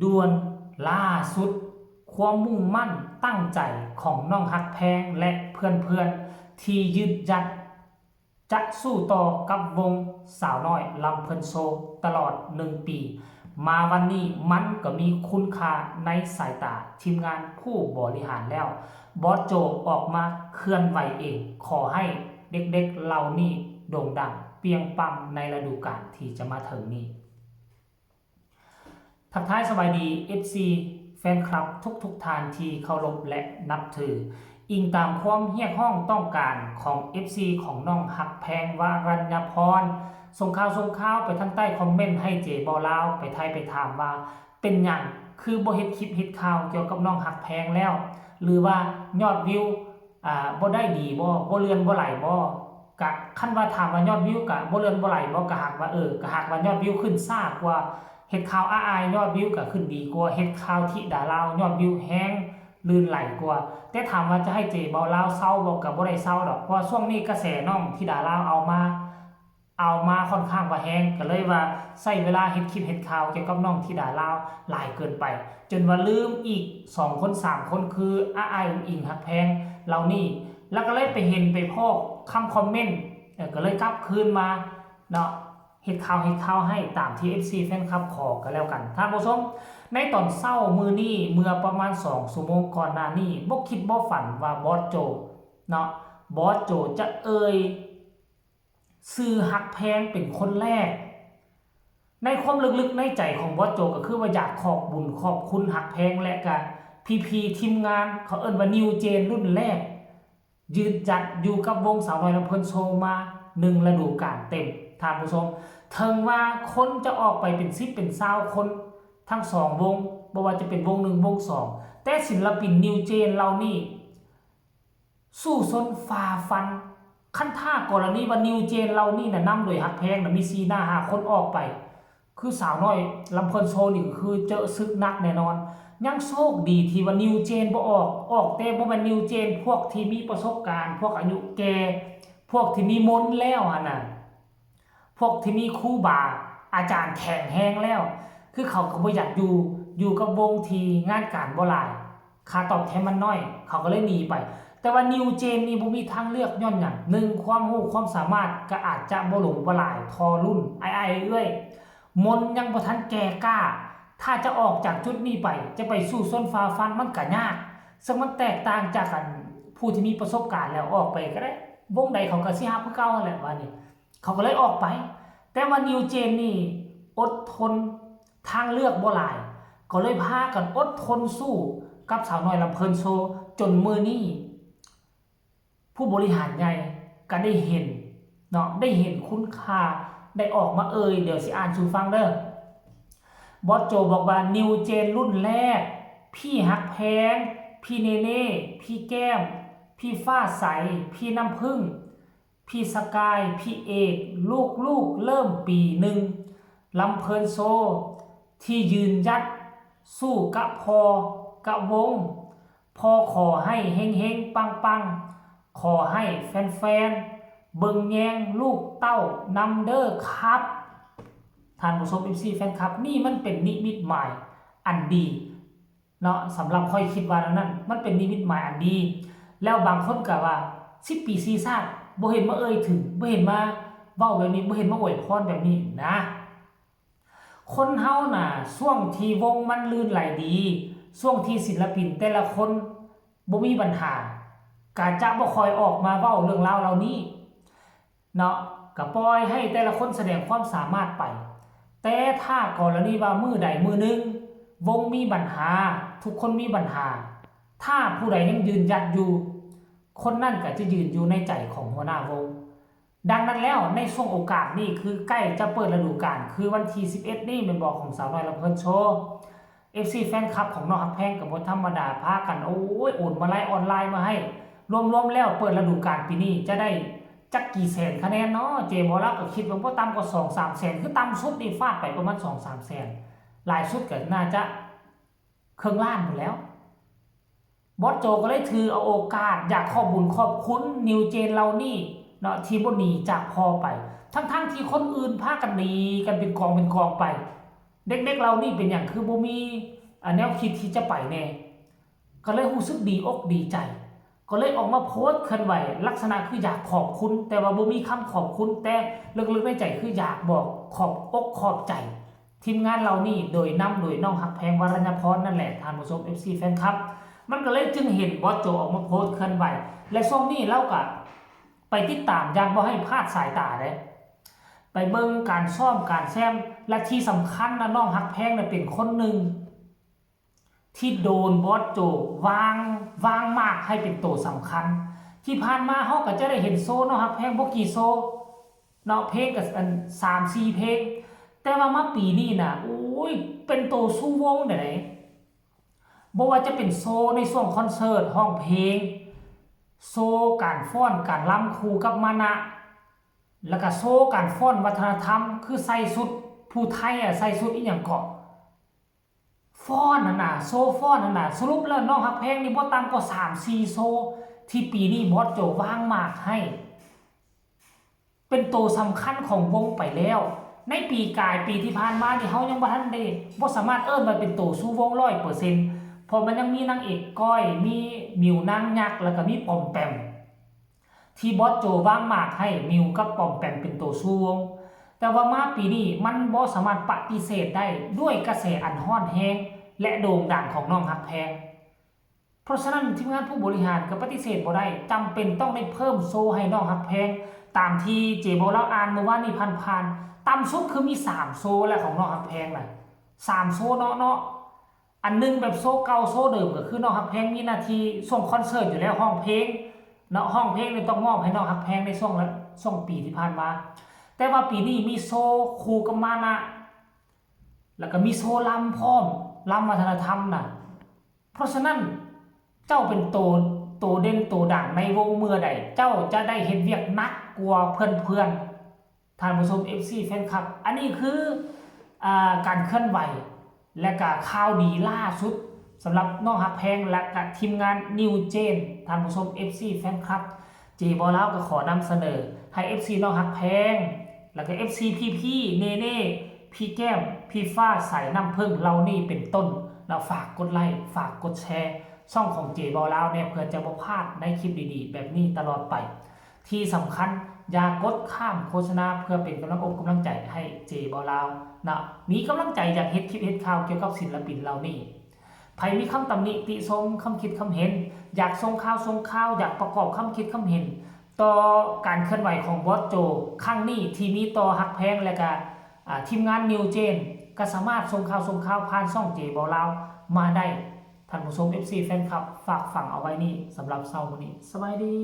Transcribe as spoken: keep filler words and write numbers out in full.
ด่วนล่าสุด ความมุ่งมั่นตั้งใจของน้องฮักแพงและเพื่อนๆ ที่ยืนหยัดจะสู้ต่อกับวงสาวน้อยลำเพลินโชว์ตลอดหนึ่งปี มาวันนี้มันก็มีคุณค่าในสายตาทีมงานผู้บริหารแล้ว บอสโจออกมาเคลื่อนไหวเอง ขอให้เด็กๆเหล่านี้โด่งดังเปรี้ยงปังในฤดูกาลที่จะมาถึงนี้ ทักทายสบายดี เอฟซี แฟนคลับทุกๆท่านที่เคารพและนับถือ อิงตามความเรียกร้องต้องการของ เอฟซี ของน้องฮักแพงวรัญญพร ส่งข่าวส่งข่าวไปทางใต้คอมเมนต์ให้เจบ่าวลาวไปไทยไปถามว่า เป็นหยังคือบ่เฮ็ดคลิปเฮ็ดข่าวเกี่ยวกับน้องฮักแพงแล้ว หรือว่ายอดวิว อ่า บ่ได้ดีบ่ บ่เลื่อนบ่ไหลบ่ กะคันว่าถามว่ายอดวิวกะบ่เลื่อนบ่ไหลบ่ กะหากว่า เออ กะหากว่ายอดวิวขึ้นช้ากว่า เฮ็ดข่าวอ้ายๆ ยอดวิวกะขึ้นดีกว่า เฮ็ดข่าวธิดาลาวยอดวิวแฮงลื่นไหลกว่า แต่ถามว่าจะให้เจบ่าวลาวเซาบ่ กะบ่ได้เซาดอก เพราะว่าช่วงนี้กระแสน้องธิดาลาวเอามา เอามาค่อนข้างว่าแฮง กะเลยว่าใช้เวลาเฮ็ดคลิปเฮ็ดข่าวเกี่ยวกับน้องธิดาลาวหลายเกินไป จนว่าลืมอีกสองคนสามคน คืออ้ายๆ อุ๋งอิ๋งฮักแพงเหล่านี้ แล้วกะเลยไปเห็นไปพ้อคำคอมเมนต์ เอ่อ กะเลยกลับคืนมาเนาะ เฮ็ดข่าวเฮ็ดข่าวให้ตามที่ เอฟซี แฟนคลับขอก็แล้วกัน ท่านผู้ชม ในตอนเช้ามื้อนี้ เมื่อประมาณสองชั่วโมงก่อนหน้านี้ บ่คิดบ่ฝันว่าบอสโจเนาะ บอสโจจะเอ่ย ชื่อฮักแพงเป็นคนแรก ในความลึกๆในใจของบอสโจก็คือว่าอยากขอบบุญขอบคุณฮักแพงและกะพีพีทีมงาน เขาเอิ้นว่า New Gen รุ่นแรก ยืนหยัดอยู่กับวงสาวน้อยลำเพลินโชว์มาหนึ่งฤดูกาลเต็ม ท่านผู้ชม ถึงว่าคนจะออกไปเป็นสิบเป็นซาวคนทั้งสองวง บ่ว่าจะเป็นวงหนึ่งวงสอง แต่ศิลปิน New Gen เหล่านี้ สู้ซนฝ่าฟัน คันถ้ากรณีว่า New Gen เหล่านี้น่ะนำโดยฮักแพงน่ะ มีสี่หน้าห้าคนออกไป คือสาวน้อยลำเพลินโชว์นี่ก็คือเจอศึกหนักแน่นอน ยังโชคดีที่ว่า New Gen บ่ออก ออกแต่บ่แม่น New Gen พวกที่มีประสบการณ์ พวกอายุแก่ พวกที่มีมนต์แล้วหั่นน่ะ พวกที่มีครูบาอาจารย์แข็งแฮงแล้ว คือเขาก็บ่อยากอยู่ อยู่กับวงที่งานการบ่หลาย ค่าตอบแทนมันน้อย เขาก็เลยหนีไป แต่ว่า New Gen นี่บ่มีทางเลือกย้อนหยัง หนึ่ง ความรู้ความสามารถก็อาจจะบ่หลงบ่หลาย ทอรุ่น อ้ายๆ เอื้อย มนต์ยังบ่ทันแก่กล้า ถ้าจะออกจากจุดนี้ไป จะไปสู้ซนฝ่าฟันมันก็ยาก ซึ่งมันแตกต่างจากอันผู้ที่มีประสบการณ์แล้วออกไปก็ได้ วงใดเขาก็สิฮับคือเก่าหั่นแหละว่านี่ เขาก็เลยออกไป แต่ว่า New Gen นี่อดทน ทางเลือกบ่หลาย ก็เลยพากันอดทนสู้กับสาวน้อยลำเพลินโชว์ จนมื้อนี้ ผู้บริหารใหญ่ก็ได้เห็นเนาะ ได้เห็นคุณค่า ได้ออกมาเอ่ย เดี๋ยวสิอ่านสู่ฟังเด้อ บอสโจบอกว่า New Gen รุ่นแรก พี่ฮักแพง พี่เนเน่ พี่แก้ม พี่ฟ้าใส พี่น้ำผึ้ง พี่สกาย พี่เอก ลูกๆ เริ่มปีหนึ่ง ลำเพลินโชว์ ที่ยืนหยัดสู้กะพ่อกะวง พ่อขอให้เฮงๆ ปังๆ ขอให้แฟนๆ เบิ่งแยงลูกเต้านำเด้อครับ ท่านผู้ชม เอฟซี แฟนคลับ นี่มันเป็นนิมิตหมายอันดีเนาะ สำหรับข้อยคิดว่าแนวนั้น มันเป็นนิมิตหมายอันดี แล้วบางคนก็ว่า สิบปีสี่ชาติ บ่เห็นมาเอ่ยถึง บ่เห็นมาเว้าแบบนี้ บ่เห็นมาอวยพรแบบนี้นะ คนเฮาน่ะ ช่วงที่วงมันลื่นไหลดี ช่วงที่ศิลปินแต่ละคนบ่มีปัญหา ก็จะบ่ค่อยออกมาเว้าเรื่องราวเหล่านี้เนาะ ก็ปล่อยให้แต่ละคนแสดงความสามารถไป แต่ถ้ากรณีว่ามื้อใดมื้อหนึ่ง วงมีปัญหา ทุกคนมีปัญหา ถ้าผู้ใดยังยืนหยัดอยู่ คนนั้นก็จะยืนอยู่ในใจของหัวหน้าวง ดังนั้นแล้วในช่วงโอกาสนี้คือใกล้จะเปิดฤดูกาล คือวันที่สิบเอ็ดนี้แม่นบ่ ของสาวน้อยลำเพลินโชว์ เอฟซี แฟนคลับของน้องฮักแพงก็บ่ธรรมดา พากัน โอ้ย โอนมาลัยออนไลน์มาให้ รวมๆแล้วเปิดฤดูกาลปีนี้จะได้จักกี่แสนคะแนนเนาะ เจบ่าวลาวก็คิดว่าบ่ต่ำกว่าสองสามแสน คือต่ำสุดนี่ฟาดไปประมาณสองสามแสน หลายสุดก็น่าจะเคิ่งล้านพู้นแหล้ว บอสโจก็เลยถือเอาโอกาสอยากขอบบุญขอบคุณ New Gen เหล่านี้เนาะ ที่บ่หนีจากพ่อไป ทั้งๆที่คนอื่นพากันหนีกันเป็นกองเป็นกองไป เด็กๆเหล่านี้เป็นหยังคือบ่มีอ่าแนวคิดที่จะไปแหน่ ก็เลยรู้สึกดีอกดีใจ ก็เลยออกมาโพสต์เคลื่อนไหว ลักษณะคืออยากขอบคุณ แต่ว่าบ่มีคำขอบคุณ แต่ลึกๆในใจคืออยากบอกขอบอกขอบใจ ทีมงานเหล่านี้โดยนำโดยน้องฮักแพง วรัญญพรนั่นแหละ ท่านผู้ชม เอฟซี แฟนคลับ มันก็เลยจึงเห็นบอสโจออกมาโพสต์เคลื่อนไหว และช่วงนี้เราก็ไปติดตามอย่างบ่ให้พลาดสายตาเด้ ไปเบิ่งการซ้อมการแซม และที่สำคัญนะ น้องฮักแพงเนี่ยเป็นคนหนึ่ง ที่โดนบอสโจวางวางหมากให้เป็นตัวสำคัญ ที่ผ่านมาเฮาก็จะได้เห็นโชว์น้องฮักแพงบ่กี่โชว์เนาะ เพลงก็อันสามสี่เพลง แต่ว่ามาปีนี้น่ะ โอ้ย เป็นตัวชูวงได๋ บ่ว่าจะเป็นโชว์ในช่วงคอนเสิร์ต ร้องเพลง โชว์การฟ้อนการรำคู่กับมานะ แล้วก็โชว์การฟ้อนวัฒนธรรม คือใส่ชุด ผู้ไทยอะใส่ชุดอิหยังเกาะ ฟ้อนหั่นน่ะ โชว์ฟ้อนหั่นน่ะ สรุปแล้วน้องฮักแพงนี่บ่ต่ำกว่าสามสี่โชว์ ที่ปีนี้บอสโจวางหมากให้ เป็นตัวสำคัญของวงไปแล้ว ในปีกายปีที่ผ่านมานี่เฮายังบ่ทันได้ บ่สามารถเอิ้นว่าเป็นตัวชูวงร้อยเปอร์เซ็นต์ เพราะมันยังมีนางเอกก้อย มีมิวนางยักษ์ แล้วก็มีปอมแปม ที่บอสโจวางหมากให้มิวกับปอมแปมเป็นตัวชูวง แต่ว่ามาปีนี้มันบ่สามารถปฏิเสธได้ด้วยกระแสอันร้อนแรง และโด่งดังของน้องฮักแพง เพราะฉะนั้นทีมงานผู้บริหารก็ปฏิเสธบ่ได้ จำเป็นต้องได้เพิ่มโชว์ให้น้องฮักแพง ตามที่เจบ่าวลาวอ่านเมื่อวานนี้ผ่านๆ ต่ำสุดคือมีสามโชว์แหละของน้องฮักแพงน่ะ สามโชว์เนาะเนาะ อันหนึ่งแบบโชว์เก่าโชว์เดิมก็คือน้องฮักแพงมีหน้าที่ช่วงคอนเสิร์ตอยู่แล้ว ร้องเพลงเนาะ ร้องเพลงนี่ต้องมอบให้น้องฮักแพงในช่วงละ ช่วงปีที่ผ่านมา แต่ว่าปีนี้มีโชว์คู่กับมานะ แล้วก็มีโชว์รำพร้อม รำวัฒนธรรมน่ะ เพราะฉะนั้นเจ้าเป็นโต โตเด่นโตดังในวงเมื่อใด เจ้าจะได้เฮ็ดเวียกหนักกว่าเพื่อนๆ ท่านผู้ชม เอฟซี แฟนคลับ อันนี้คืออ่าการเคลื่อนไหว และก็ข่าวดีล่าสุดสำหรับน้องฮักแพง และก็ทีมงาน New Gen ท่านผู้ชม เอฟซี แฟนคลับ เจบ่าวลาวก็ขอนำเสนอให้ เอฟซี น้องฮักแพง แล้วก็ เอฟซี พี่ๆ เนเน่ พี่แก้ม พี่ฟ้า ใส น้ำผึ้ง เหล่านี้เป็นต้น แล้วฝากกดไลค์ ฝากกดแชร์ ช่องของเจบ่าวลาวเนี่ย เพื่อจะบ่พลาดในคลิปดีๆ แบบนี้ตลอดไป ที่สำคัญอย่ากดข้ามโฆษณา เพื่อเป็นกำลังอกกำลังใจให้เจบ่าวลาวนะ มีกำลังใจอยากเฮ็ดคลิปเฮ็ดข่าวเกี่ยวกับศิลปินเหล่านี้ ไผมีคำตำหนิติชม คำคิดคำเห็น อยากส่งข่าวส่งข่าว อยากประกอบคำคิดคำเห็น ต่อการเคลื่อนไหวของบอสโจ ครั้งนี้ที่มีต่อฮักแพง และก็อ่าทีมงาน New Gen ก็สามารถส่งข่าวส่งข่าวผ่านช่องเจบ่าวลาวมาได้ ท่านผู้ชม เอฟซี แฟนคลับ ฝากฝังเอาไว้นี่สำหรับเช้ามื้อนี้ สบายดี